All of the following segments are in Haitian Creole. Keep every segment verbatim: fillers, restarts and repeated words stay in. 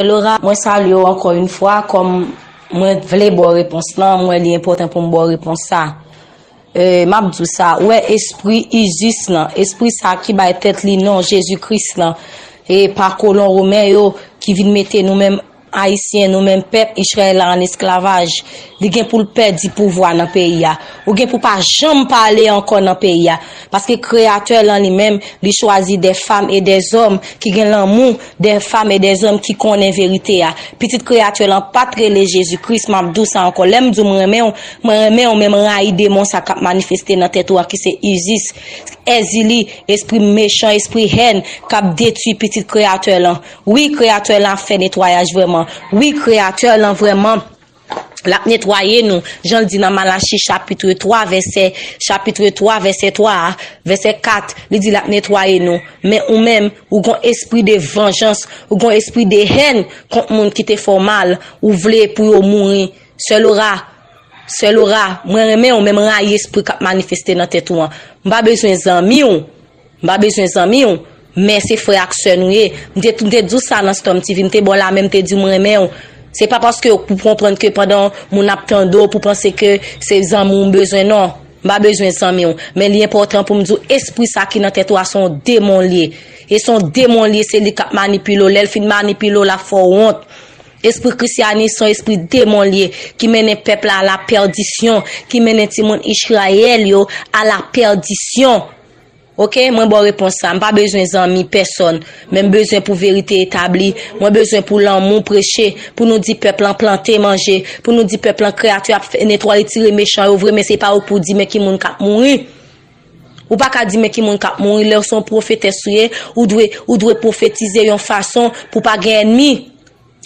Laura, mwen salye w ankò yon fwa, kòm mwen vle ba w repons lan, mwen li enpòtan pou m ba w repons sa. E, m ap di w sa, ou wè espri Isis lan, espri sa ki bay tèt li non Jezi Kris lan, e pa kolon women yo ki vin mete nou menm Ayisyen, nou menm pèp Izrayèl la an esklavaj. Li gen pou l pèdi pouvwa nan peyi a. Ou gen pou pa janm pale ankò nan peyi a. Paske Kreyatè lan li menm, li chwazi des femmes et des hommes ki gen lanmou, des femmes et des hommes ki konnen verite a. Pitit Kreyatè lan pa t rele Jezi Kris, m ap di w sa ankò. Lè m di w m renmen w, mwen renmen w, men m rayi demon sa k ap manifeste nan tèt ou a, ki se Isis, Èzili, espri mechan, espri hèn k ap detwi pitit Kreyatè lan. Wi, Kreyatè lan ap fè netwayaj vrèman. Wi, Kreyatè lan vrèman, l ap netwaye nou. Jan l di nan Malachi chapit twa, vèsè, chapit twa, vèsè twa a, vèsè kat, li di l ap netwaye nou. Men ou menm, ou gon espri de vanjans, ou gon espri de hèn kont moun ki te fè w mal, ou vle pou yo mouri. Sè Laura, Sè Laura, mwen renmen w, men m rayi espri k ap manifeste nan tèt ou an. M pa bezwen zanmi w. M pa bezwen zanmi w, men se frè ak sè nou ye. M te, m te di w sa nan Storm T V, m te ba w lamen, m te di w m renmen w. Se pa paske ou konprann ke pandan moun ap tande w, pou panse ke se zanmi w m bezwen, non. M pa bezwen zanmi w. Men li enpòtan pou m di w, espri sa ki nan tèt ou a, se yon demon l ye. E se yon demon l ye, se li k ap manipile w. Lè l fin manipile w, l ap fè w wont. Espri Krisyanis se yon espri demon l ye, ki mennen pèp la a la pèdisyon, ki mennen timoun Izrayèl yo a la pèdisyon. Oke, mwen ba w repons sa. M pa bezwen zanmi pèsonn, men m bezwen pou verite etabli. Mwen bezwen pou lanmou preche, pou nou di pèp lan plante manje, pou nou di pèp lan Kreyatè ap fè netwaye, tire mechan yo vre, men se pa ou pou di men ki moun k ap mouri. Ou pa ka di men ki moun k ap mouri. Lè w se yon pwofetès ou ye, ou dwe, ou dwe pwofetize yon fason pou pa gen ènmi.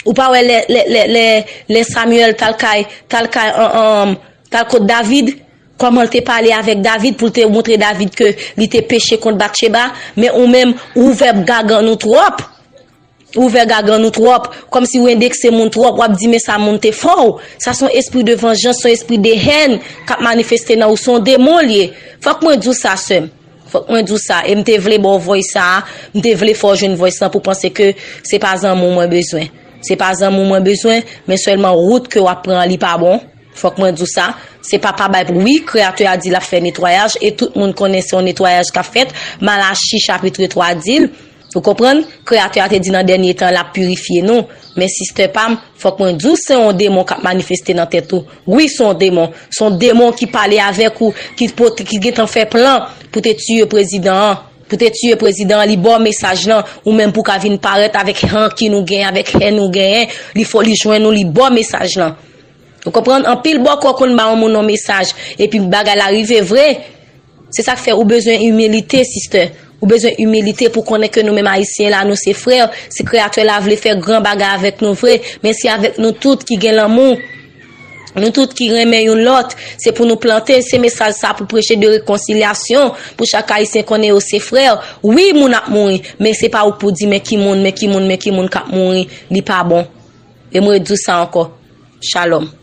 Ou pa wè lè, lè, lè, lè, lè Samyèl t al kay, t al kay, an, an, t al kot David, kòman l te pale avèk David pou l te montre David ke li te peche kont Batcheba, men ou menm, ou ouvè gagann ou twòp. Ou ouvè gagann ou twòp, kòmsi ou endekse moun twòp, w ap di men sa moun te fè w. Sa se yon espri de vanjans, se yon espri de hèn k ap manifeste nan ou, se yon demon l ye. Fòk mwen di w sa, sè m. Fòk mwen di w sa, e m te vle ba w voice sa a, m te vle fè w jwenn voice lan pou panse ke se pa zanmi w mwen bezwen. Se pa zanmi w mwen bezwen, men sèlman wout ke w ap pran an, li pa bon. Fòk mwen di w sa, se pa pa bay pou wi, Kreyatè a di l ap fè netwayaj, e tout moun konnen se yon netwayaj k ap fèt. Malachi chapit twa di l, ou konprann? Kreyatè a te di nan dènye tan l ap pirifye nou. Men sistè pa m, fòk mwen di w, se yon demon k ap manifeste nan tèt ou. Wi, se yon demon. Se yon demon ki pale avèk ou, ki pote, ki gentan fè plan pou te tiye prezidan an. Pou te tiye prezidan an, li ba w mesaj lan, ou menm pou w ka vin parèt avèk rankin ou genyen, avèk hèn ou genyen, li fò li jwenn ou, li ba w mesaj lan. Ou konprann? Anpil bòkò konn ba yon moun yon mesaj, epi bagay la rive vre. Se sa k fè ou bezwen imilite, sistè. Ou bezwen imilite pou konnen ke nou menm Ayisyen la, nou se frè. Si Kreyatè la vle fè gran bagay avèk nou vre, men se avèk nou tout ki gen lanmou. Nou tout ki renmen youn lòt, se pou nou plante se mesaj sa pou preche de rekonsilyasyon, pou chak Ayisyen konnen yo se frè. Wi, moun ap mouri, men se pa ou pou di men ki moun, men ki moun, men ki moun k ap mouri. Li pa bon. E mwen di w sa ankò. Shalom.